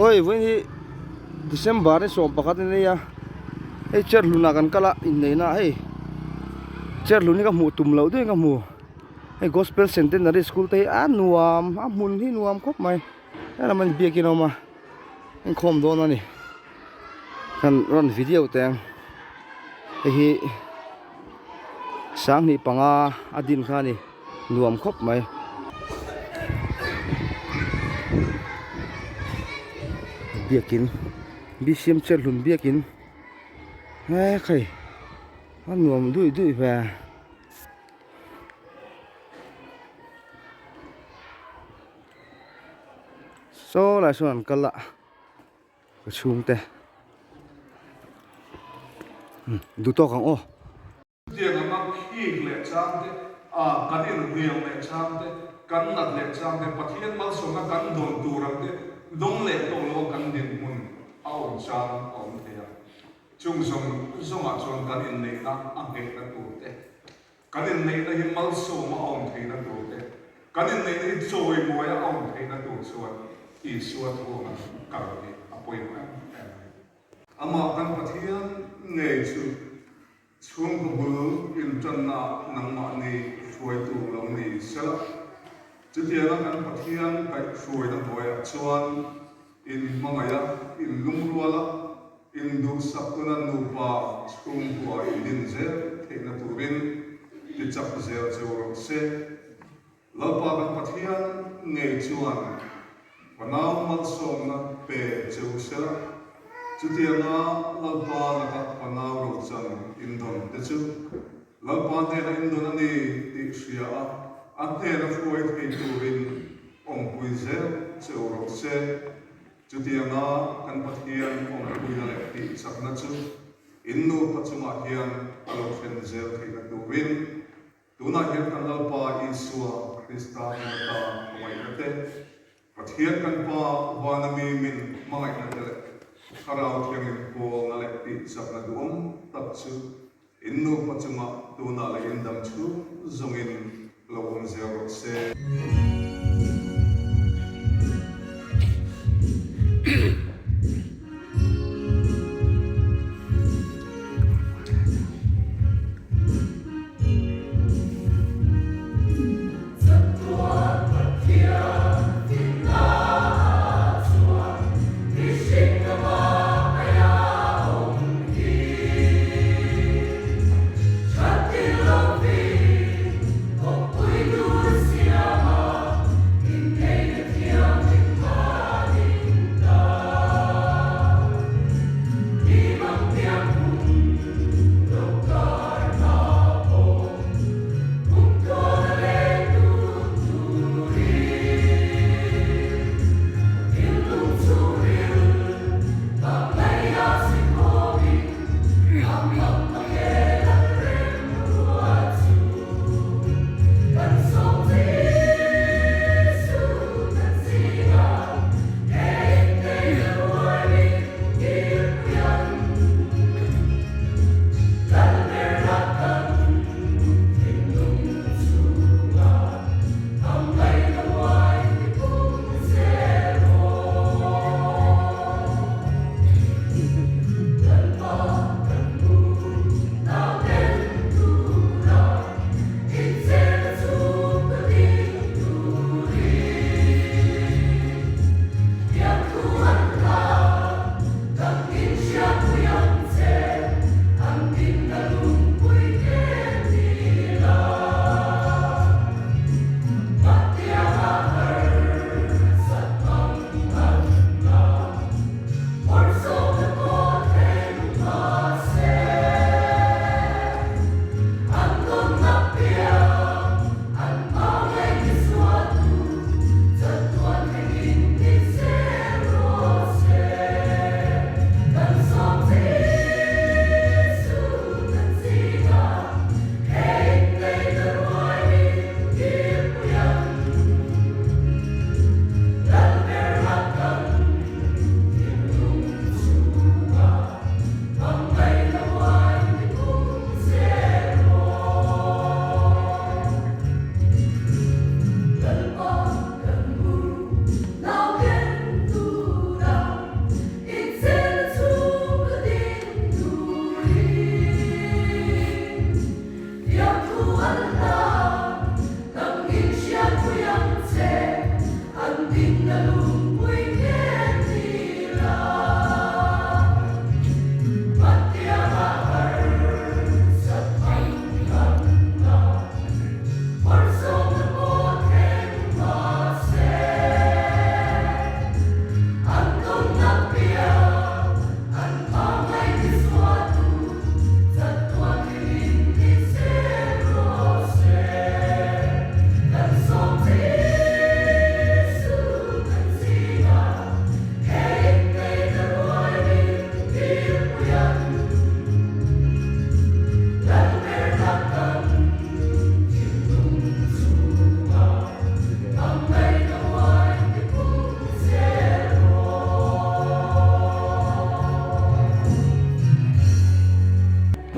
Oi vawiin hi December ni 11 a ni a hei chair hlunah kan kal a inneihna ah hei chair hlun hi ka hmuh tum loh deuhin ka hmu hei gospel centenary school te hi a nuam a hmun hi nuam khawp mai helam ah biakin a awm a inkhawm dawn a ni kan rawn video teh ang hei hi 5,500 a din kha a ni. Nuam khawp mai. Biakin BCM chair hlun biakin he khai a nuam duih duih ve. Saw lai sawn an kal a ka chhungte duhtawk ang aw. Chutiang anga khik leh chang te, a kan inhliam leh chang te, kan nat leh chang te, Pathian malsawmna kan dawn tur ang te dawng leh tawh lo a kan dinhmun a awm chang a awm thei a. Chung zawng zawngah chuan kan inneihna a nghehna tur te, kan inneihna hi malsawma a awm theihna tur te, kan inneihna hi chawimawi a awm theihna tur chuan Isua thu anga kal hi a pawimawh em em a ni. Amah kan Pathian ngei chu Chhungkaw bul intanna nangmahni hruaitu lo ni sela, chutianga kan Pathian kaihhruaina hnuaiah chuan in hmangaih a, in lungrual a, in duhsak tuna nupa chhungkua in din zel theihna turin tichak zel cheu rawh se. Lalpa kan Pathian ngei chuan fanau malsawmna pe che u sela, chutianga Lalpa laka fanau rochan indawn te chu Lalpa hnena indawn a ni tih hria a, a hnena hruai thei turin awmpui zel che u rawh se. Chutianga kan Pathian awmpuina leh tihchakna chu in nupa chungah hian a lo thlen zel theihna turin Tunah hian kan Lalpa Isua Krista hnen ata hmangaihna te, Pathian kan Pa vana mi min hmangaihna te leh Thlarau Thianghlim pawlna leh tihchakna duhawm tak chu in nupa chungah tunah leh in dam chhung zawngin lo awm zel rawh se.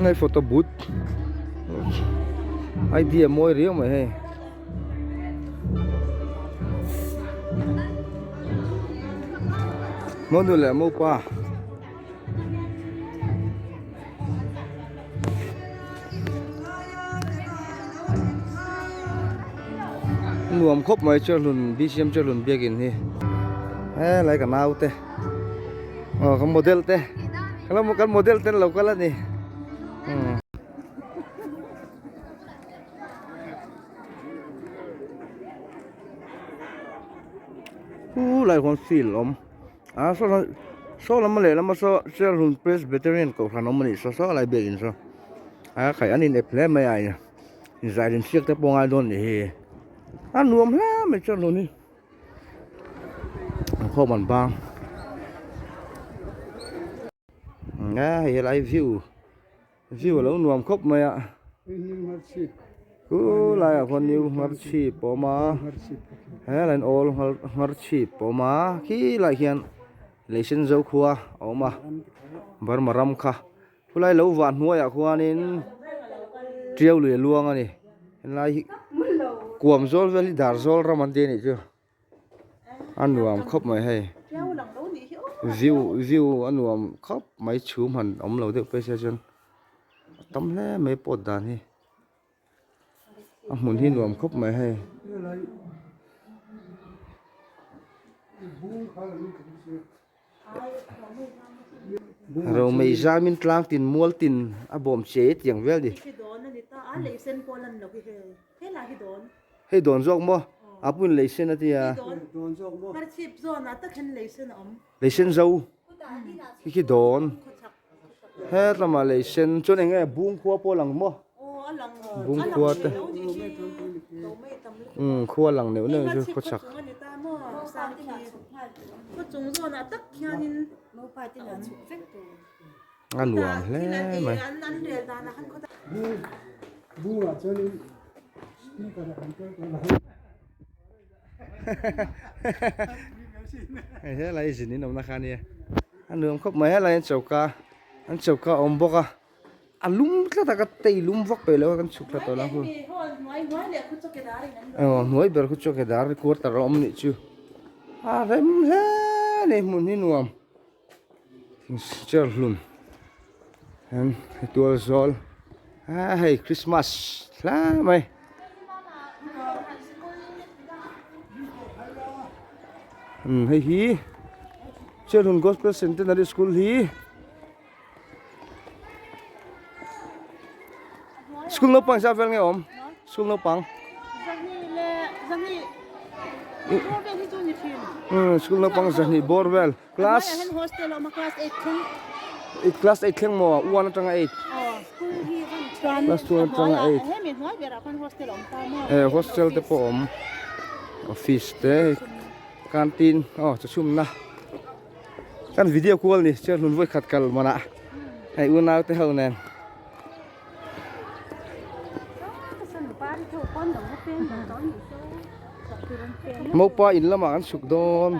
Hei photo booth idea mawi riau mai hei. Monu leh mopa. Nuam khawp mai Cherhlun B_C_M Cherhlun biakin hi helai ka naute aw ka model te kan model te an lo kal a ni. Hu lai huan field awm. A saw lam saw lam a lehlam a saw Cherhlun Presbyterian kohhran awm a nih saw saw lai biakin saw a khaih an inep hle mai a inzai insiak te pawh a ngai dawn a nih hi a nuam hle mai Cherhlun hi an khawm an bang a hei helai view view alo nuam khawp mai a chu laiah khuan new hmarchhip a awm a helaiin all hmarchhip a awm a khi laiah khian leisenzo khua a awm a burma ram kha khulai lo vah hnuaiah khuanin tiau lui a luang a ni helai hi kuam zawl vel hi dar zawl ram an ti a nih chu. A nuam khawp mai hei view view a nuam khawp mai chhum han awm lo deuh phei se chuan a tam hle mai pawt dan hi a hmun hi nuam khawp mai hei. Romei zamin tlang tin mual tin a bawm che tiang vel ni. Hei dawn zawk maw? A pun lei sen a tia. Lei sen zo. Khi khi dawn. Het lamah lei sen chuan eng nge bung khua pawh a lang maw? Bung khua te. Umm khua lang neuh neuh chu khaw chak. A nuam hle mai. Hei helai zin in awmna kha ania a nuam khawp mai helai an choka an choka a awm bawk a a lum tlat a ka tei lum vak peih lo a kan chhuk thla tawh lo aw hnuai ber khu chawkedar quarter a awm anih chu a rem hle a ni hmun hi nuam. Chair hlun hian tual zawl a hei christmas hla mai umm hei hi chair hlun gospel centenary school hi school naupang zat vel nge awm school naupang umm school naupang zahnih bawr vel. Class eight class eight thleng maw one atanga eight class two atanga eight eh hostel te pawh awm office te canteen aw chawchhumna kan video kual ni chuan hlun vawi khat kal manah hei unau te ho nen. Mopa in lamah an chhuk dawn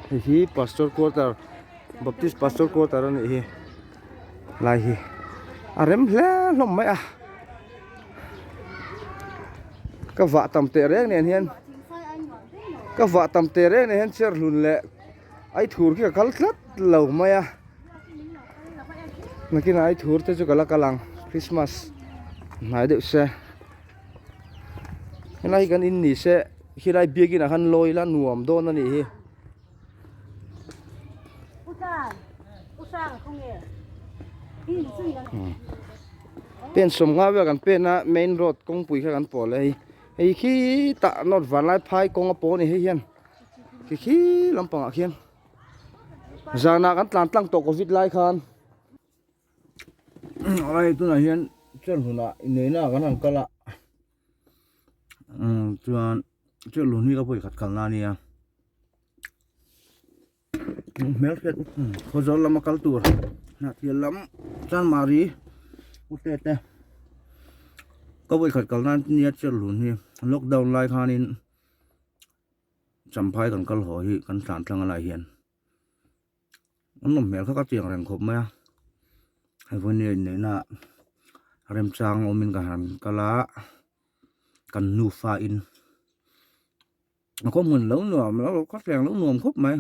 hei hi pastor quarter baptist pastor quarter a nih hi lai hi a rem hle hlawm mai a ka vah tam teh reng nen hian ka vah tam teh reng nen hian chair hlun leh ai thur khi ka kal tlat lo mai a nakinah ai thur te chu ka la kal ang christmas hnai deuh se helai hi kan in ni se khilai biakin ah khan lawi ila nuam dawn a nih hi. Pen sawmnga vel kan pen a main road kawngpui kha kan pawl a hei hei khi tah north vanlai phai kawng a pawl a ni hei hian. Khi khi lampangah khian zanah kan tlan tlang tawh covid lai khan hei tunah hian chair hlunah inneihna ah kan han kal a chuan chair hlun hi ka vawi khat kalna a nia hmelhriat khawzawl lama kal tur hnahthil lam chanmari ute te ka vawi khat kalna a nia chair hlun hi lockdown lai khanin. Champhai kan kal haw hi kan tlan tlang a lai hian an awm hmel kha ka chiang reng khawp mai a. Hei vawiin inneihna remchang awmin ka han kal a kan nufa in a kawng hmun lo nuam lo ka thleng lo nuam khawp mai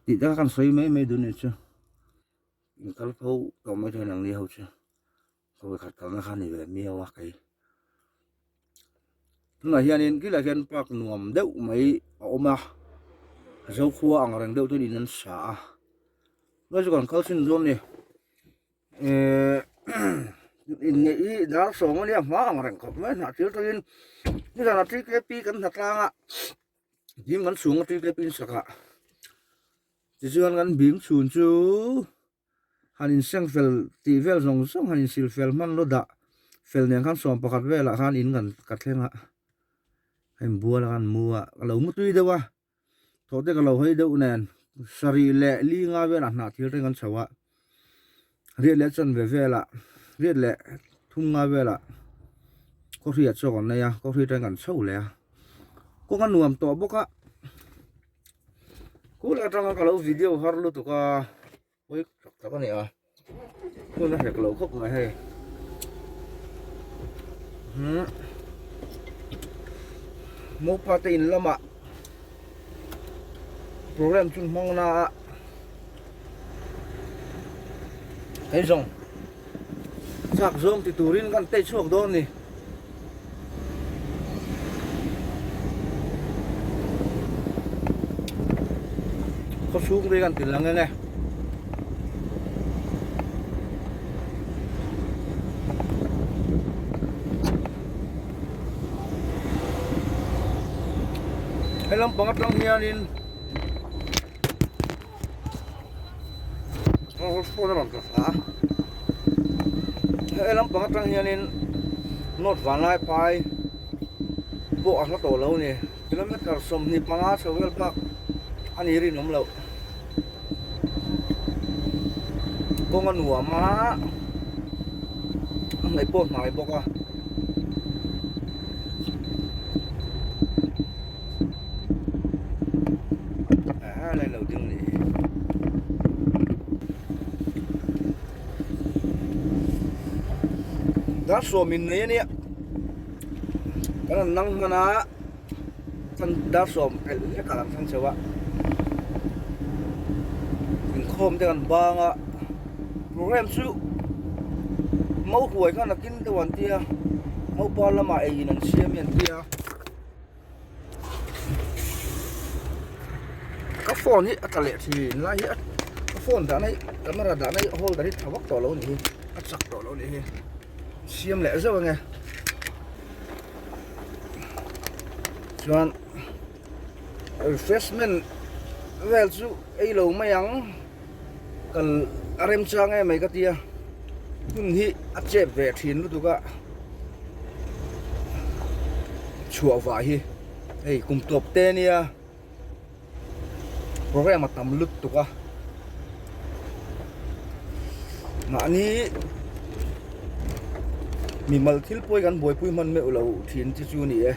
tih te kha kan sawi mai mai duh a nih chu inkal pho tawh mai thei ang ni ho chu vawikhat kalna kha a ni ve miau a kei tunah hianin khilaiah hian park nuam deuh mai a awm a zokhua ang reng deuh ten in an sa a tunah chuan kan kal chhin dawn a ni ehh inneih hi dar sawm a nia hma ang reng khawp mai hnah thil tawhin nizanah tkp kan hna tlang a bing kan chhung a tkp in sak ah tichuan kan bing chhun chu. Han inseng fel tih vel zawng zawng han insil fel hman lo dah fel nen khan 11 velah khan in kan ka thleng a a inbual a khan mu a ka lo mu tui deuh a thawh te ka lo hawi deuh nen sarih leh li nga velah hnah thil reng an chho a riat leh chanve velah riat leh thum nga velah khawhri ah chaw kan nei a khawhri atangin kan chho leh a kawng a nuam tawh bawk a kul atanga ka lo video har lutuk a. Pawi tak tak a ni a hun a hrek loh khawp mai hei umm mopa te in lamah program chu hmang na a hei zawng chak zawng ti turin kan tei chhuak dawn a ni. Khaw chhung te hi kan ti lang ang e. He lampang atang hianin phone a rawn tla thla a he lampang atang hianin north vanlai phai pawh a hla tawh lo a ni kilometer 25 chho vel bak a ni rinawm loh kawng a nuam a a hnaih pawh a hnai bawk a. Lo ding nih hi dar sawm in nei ania kan han nang hman a chuan dar sawm pelh hlek ah kan thleng chho a inkhawm te kan bang a program chu mau huai khan a kin deuh an tia naupa lamah ei in an siam hi an tia. Ka phone hi a tla leh thin lai hi a ka phone dahna hi camera dahna hi holder hi tha vak tawh lo a ni hi a chak tawh lo a ni hi siam leh zeuh ange chuan refreshment vel chu ei lo mai ang kal a remchang em mai ka tia hun hi a chep ve thin lutuk a chhuah vah hi hei kum tawp te ania program a tam lutuk a mahni mimal thil pawh hi kan buaipui hman meuh lo thin te chu a ni e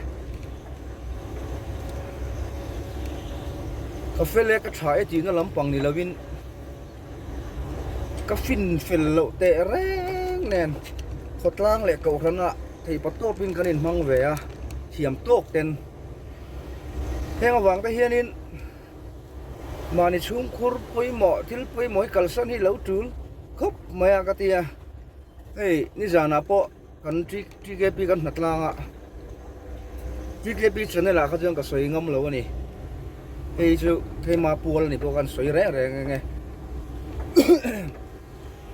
ka fel e ka tha e tihna lampang ni lovin Ka fin fel loh teh reng nen khawtlang leh kohhran ah theipa tawpin kan inhmang ve a, thiam tawk ten. Heng avang te hianin mahni chhungkhur pawimawh thil pawimawh hi kalsan hi lo tul khawp mai a ka ti a, hei nizanah pawh kan TKP kan hnatlang a, TKP channel ah kha chuan ka sawi ngam lo a ni hei chu Theima pual a ni pawh khan sawi reng reng eng e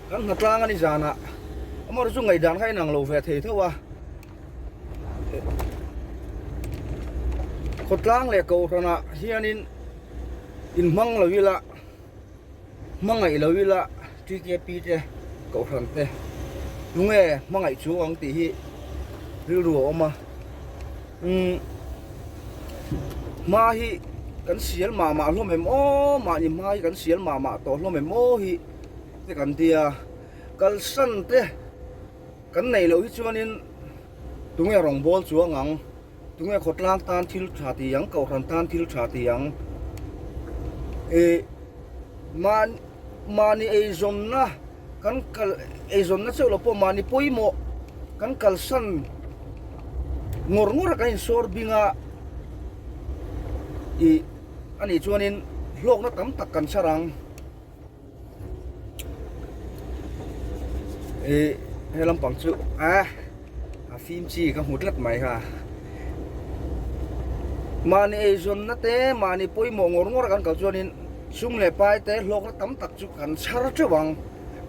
kan hnatlang a ni zanah amaherawhchu chu ngaihdan kha inang lo ve thei tho a khawtlang leh kohhranah hianin inhmang lo ila. Hmangaih lo ila TKP te kohhran te tunge hmangaih chu ang tih hi rilru a awm a umm hma hi kan sial mah mah hlawm em aw mahni hma hi kan sial mah mah tawh hlawm em aw hi te kan tia kalsan te kan neih loh hi chuanin tunge rawngbawl chuang ang. Tunge khawtlang tan thil tha ti ang, kohhran tan thil tha ti ang. Ih, man, Mahni eizawnna kan kal eizawnna chauh lo pawh mahni pawimawh kan kalsan ngawr ngawr a kan insawr bing a ih a nih chuanin hlawkna tam tak kan chhar ang. Ih he lampang chu a a fim chi ka hmu tlat mai kha mahni eizawnna te mahni pawimawh ngawr ngawr a kan kal chuanin sum leh pai te hlawkna tam tak chu kan chhar teuh ang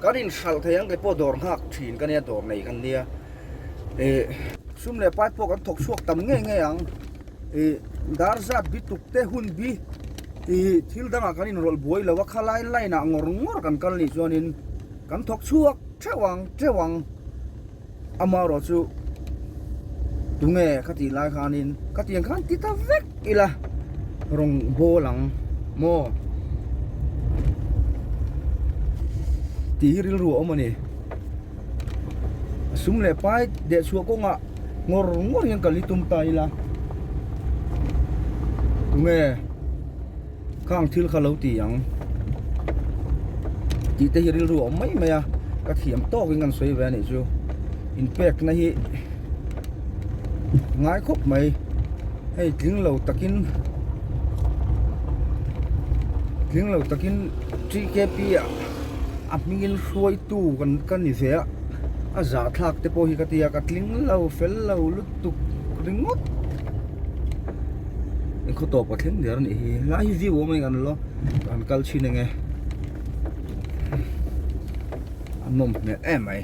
kan inhralh thei ang kei pawh dawr nghak thin ka nia dawr nei kan nia ih sum leh pai pawh kan thawk chhuak tam ngei ngei ang. Ih dar zat bi tuk te hun bi ih thil dangah kan inrawlh buai lo a khalai line ah ngawr ngawr kan kal nih chuanin kan thawk chhuak theuh ang teuh ang amaherawh chu tunge ka tih lai khanin ka tiang khan ti ta vek ila rawng bawl ang maw tih hi rilru a awm a ni sum leh pai deh chhuah kawngah. Ngawr ngawr hian kal hi tum ta ila tunge khang thil kha lo ti ang tih te hi rilru a awm mai mai a ka thiam tawk in kan sawi ve anih chu inpekna hi ngai khawp mai hei tling lo takin tling lo takin T K P ah a hmingin hruaitu kan ka ni ve a. A zahthlak te pawh hi ka ti a ka tling lo fel lo lutuk ringawt khaw tawp a thleng der anih hi helai hi view awm a ingan lo an kal thin enge a nawm hmel em mai.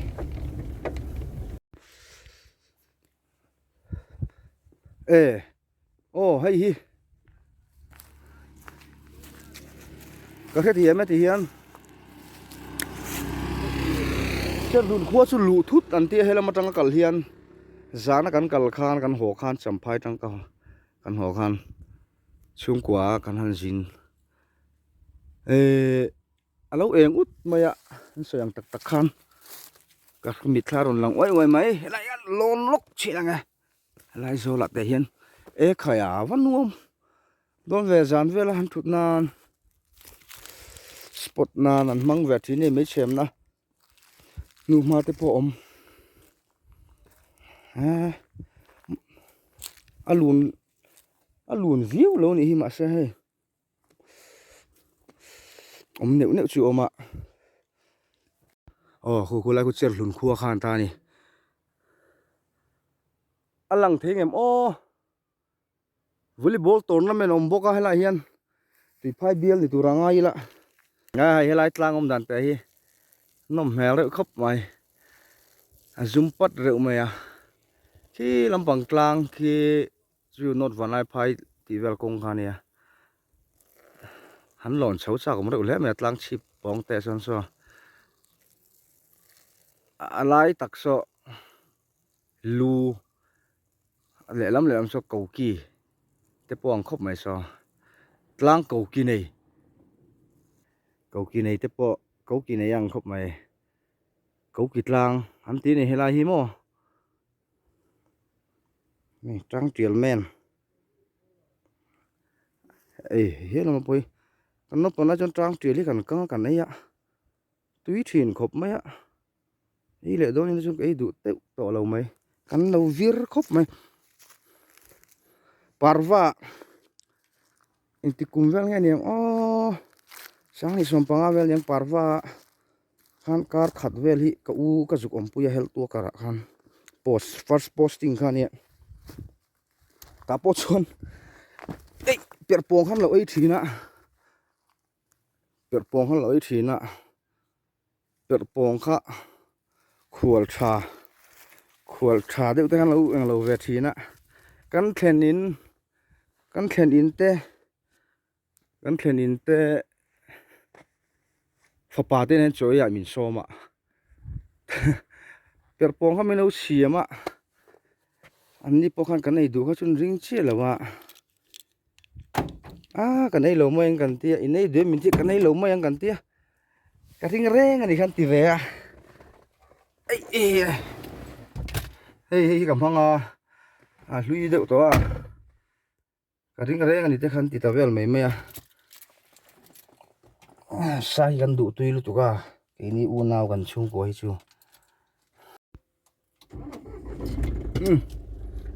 E aw hei hi ka hrethiam e ti hian Cherhlun khua chu luh thut an tia helam atanga kal hian zana kan kal khan kan haw khan champhai tang ka kan haw khan chhungkua a kan han zin ehh a lo eng ut mai a an sawi ang tak tak khan ka mitthla a rawn lang uai uai mai helai hian lawn lawk chhin ang e. Helai zawlah te hian e khai a va nuam dawn ve zan vela han thut nan spot nan an hmang ve thin a ni mai chhemna hnuhma te pawh a awm eee a lun a lun viau lo a nih hi mahse hei awm neuh neuh chu a awm a aw khu khulai khu cherhlun khua khan ta a ni. A lang thei ngem aw volleyball tournament a awm bawk a helaiah hian tuiphai bial ni tur a ngai ila a hei helai tlang awm dan te hi nawm hmel reuh khawp mai a zum pat reuh mai a khi lampang tlang khi chu north vanlaiphai tih vel kawng kha a nia an lawn chho chak awm reuh hle mai a tlang chhip pawng te chuan saw a lai tak saw lu lehlam lehlam saw koki te pawh ang khawp mai saw tlang koki nei koki nei te pawh koki nei ang khawp mai koki tlang an tih a ni helai hi maw hei tang tial men ei he lama pawh hi kan naupang lai chuan tang tial hi kan kang a kan ei a tui thin khawp mai a ei leh dawn in chuan ka ei duh deuh tawh lo mai kan lo vir khawp mai parva engti kum vel nge niang aw sanghnih sawmpanga vel niang parva khan kar khat vel hi ka u ka zuk awmpui a health worker ah khan post first posting kha ania tah pawh chuan eih perh pawng khan lo ei thin a perh pawng khan lo ei thin a perh pawng kha khual tha khual tha deuh te khan lo englo ve thin a kan thlen in kan thlen in te Kan thlen in te fapa te nen chaw eiah min sawm a perhpawng kha min lo siam a an ni pawh khan kan ei duh kha chu an ring chiah lo a ah kan ei lo mai ang kan tia in ei duh em min tia kan ei lo mai ang kan tia ka ring reng a ni khan ti ve a hei hei hi ka hmang a a hlui deuh tawh a. Ka ring reng a ni te khan ti ta vel mai mai a. Sa hi kan duh tui lutuk a keini unau kan chhungkua hi chu umm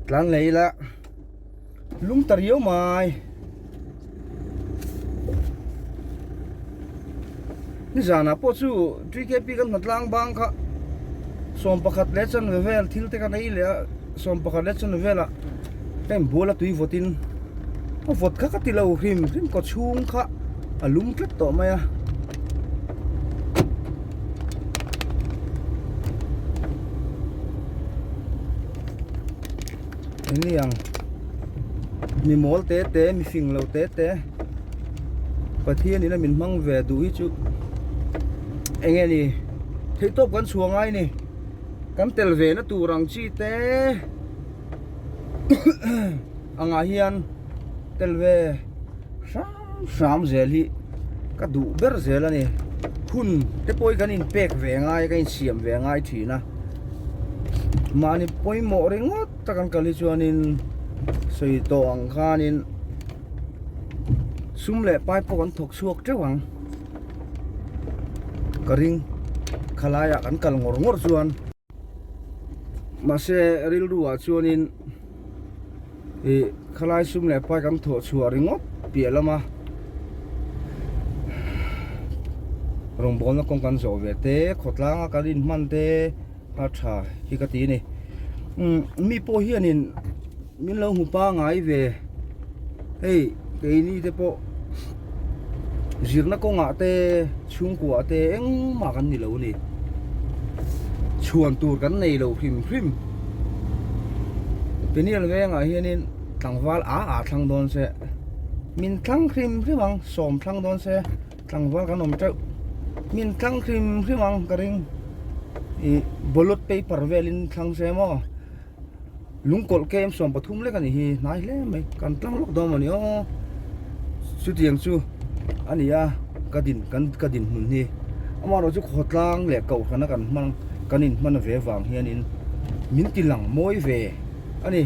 tlan leh ila lung ta riau mai nizanah pawh chu TKP kan hna tlang bang kha 11 leh chanve vel thil te kan ei leh a 11 leh chanve velah ka inbual a tui vawt in a vawt kha ka ti lo hrim hrim kaw chhung kha a lum tlat tawh mai a. Eng ang mi mawl te te mi fing lo te te Pathian in a min hmang ve duh hi chu eng nge ni theihtawp kan chhuah ngai ni kan tel ve na tur ang chi te angah hian tel ve hrang hram zel hi ka duh ber zel a ni hun te pawh hi kan in pek ve ngai a kan in siam ve ngai thin a mahni pawimawh ringawt tak an kal hi chuanin sawi tawh ang khanin sum leh pai pawh kan thawk chhuak teuh ang ka ring khalai ah kan kal ngawr ngawr chuan mahse rilru ah chuanin. Ih khalai sum leh pai kan thawh chhuah ringawt piah lama rawngbawlna kawng kan zawh ve te khawtlanga kan inhman te a tha hi ka ti a ni umm mi pawh hianin min lo hmu pangai ve hei keini te pawh zirna kawngah te chhungkua te engmah kan ni lo a ni chhuan tur kan nei lo hrim hrim Peniel vengah hianin tlangval a a thlang dawn se min thlang hrim hrim ang sawm thlang dawn se tlangval kan awm teuh min thlang hrim hrim ang ka ring ih ballot paper velin thlang se maw. Lungkawlh kem 13 lek a nih hi hnai hle mai kan tlang lawk dawn a ni aw chutiang chu a ni a ka din kan ka din hmun hi amaherawh chu khawtlang leh kohhrana kan hmang kan in hman ve vang hianin min ti lang mawi ve a ni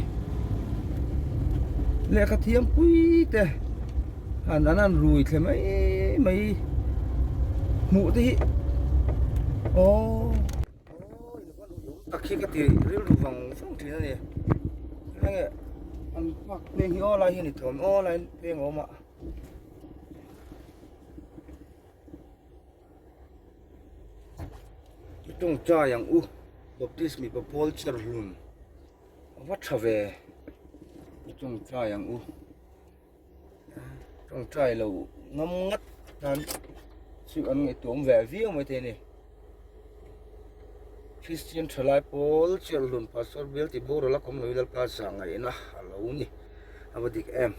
lehkha thiam pui te han an han rui thle mai mai hmuh te hi aww. Tak hi ka ti rilru vang vang thin a ni enge an park peng hi aw lai hi a ni thawm aw lai peng a awm a tawngtai ang u baptist mipa pawl cherhlun a va tha ve tawngtai ang u. Tawngtai lo ngam ngat tan chu an ngaihtuah awm ve viau mai thei a ni. Kristian thalai pawl Cherhlun Pastor bial tih boral a kawm lo hi Lalpa zahngaihna a lo ni a va dik em.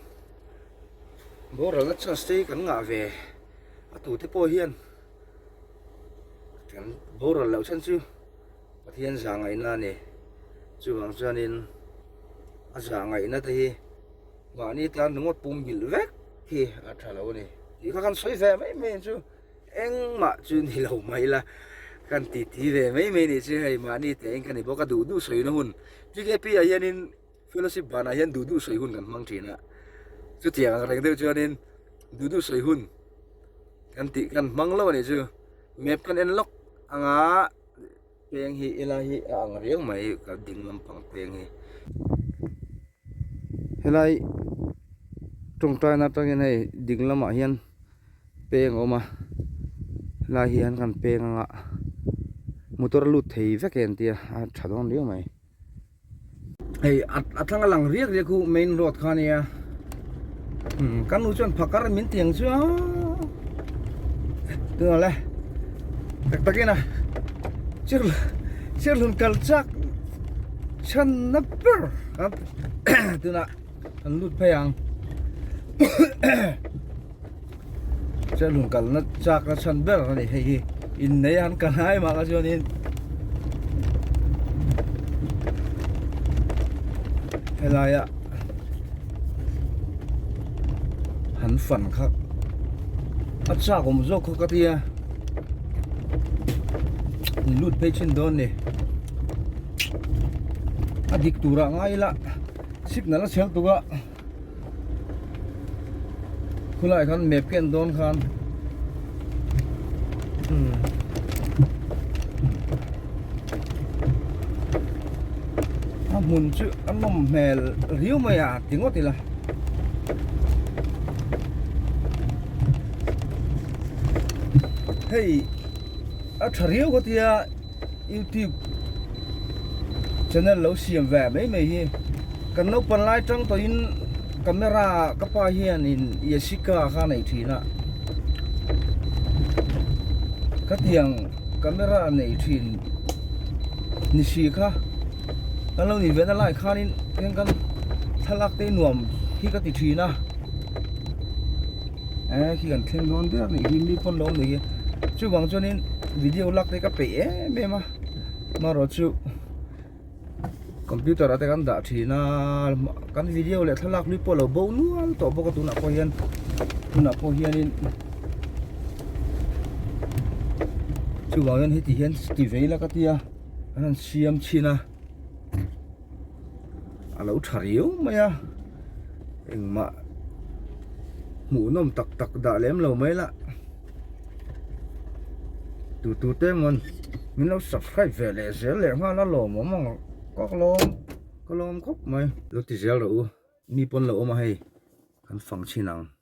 Boralna chance te hi kan ngah ve a tute pawh hian kan boral loh chhan chu Pathian zahngaihna a ni. Chuvang chuanin a zahngaihna te hi. Mahni tan ringawt pum bilh vek hi a tha lo a ni tih kha kan sawi ve mai mai ang chu engmah chu ni lo mai la kan ti ti ve mai mai nih chu hei mahni teh in ka ni bawk a duh duh sawi na hun TKP ah hianin fellowship banah hian duh duh sawi hun kan hmang thin a chutiang ang reng deuh chuanin duh duh sawi hun kan tih kan hmang lo a nih chu map kan en lawk anga. Peng hi helai hi a ang riau mai ka ding lampang peng hi helai tawngtai na atangin hei ding lamah hian peng a awm a helai hian kan peng anga motor a lut thei vek e an tia a tha dawn riau mai. Hei a thlang a lang riak riak khu main road kha ania kan nu chuan phakar min ti ang chu a tunah le tak takin a chir chirhlun kal chak chhan na ber tunah kan lut phei ang chirhlun kal na chak na chhan ber a ni hei hi innei an kal lai mah kha chuanin helaia han fan kha a chak awm zawk kha ka tia lut phei thin dawn ni a dik turah ngai ila signal a chhel tuk a. Khulaiah khan map ken dawn khan A hmun chu a nawm hmel riau mai a ti ngawt ila. Hei a tha riau ka tia youtube channel lo siam ve mai mai hi kan naupang lai tang tawhin camera ka pa hianin Yashica kha a nei thin a khatiang camera nei thin ni si kha kan lo nih ve na lai khanin heng kan thlalak te nuam hi ka ti thin a eh khi kan thleng dawn der nih hi mi pawn lo awm nih hi chuvang chuanin video lak te ka peih em em a marawh chu computer ah te kan dah thin a kan video leh thlalak hlui pawh a lo bo nual tawh bawk a tunah pawh hian tunah pawh hianin chuvang hian heti hian ti ve ila ka tia an han siam chhin a a lo tha riau mai a engmah hmuhnawm tak tak dah lem lo mai lah tu tu te mawn min lo subscribe ve leh zel leh nghal a lawmawm ang ka lawm ka lawm khawp mai lo ti zel rawh u mi pawn lo awm a hei kan fang chhin ang.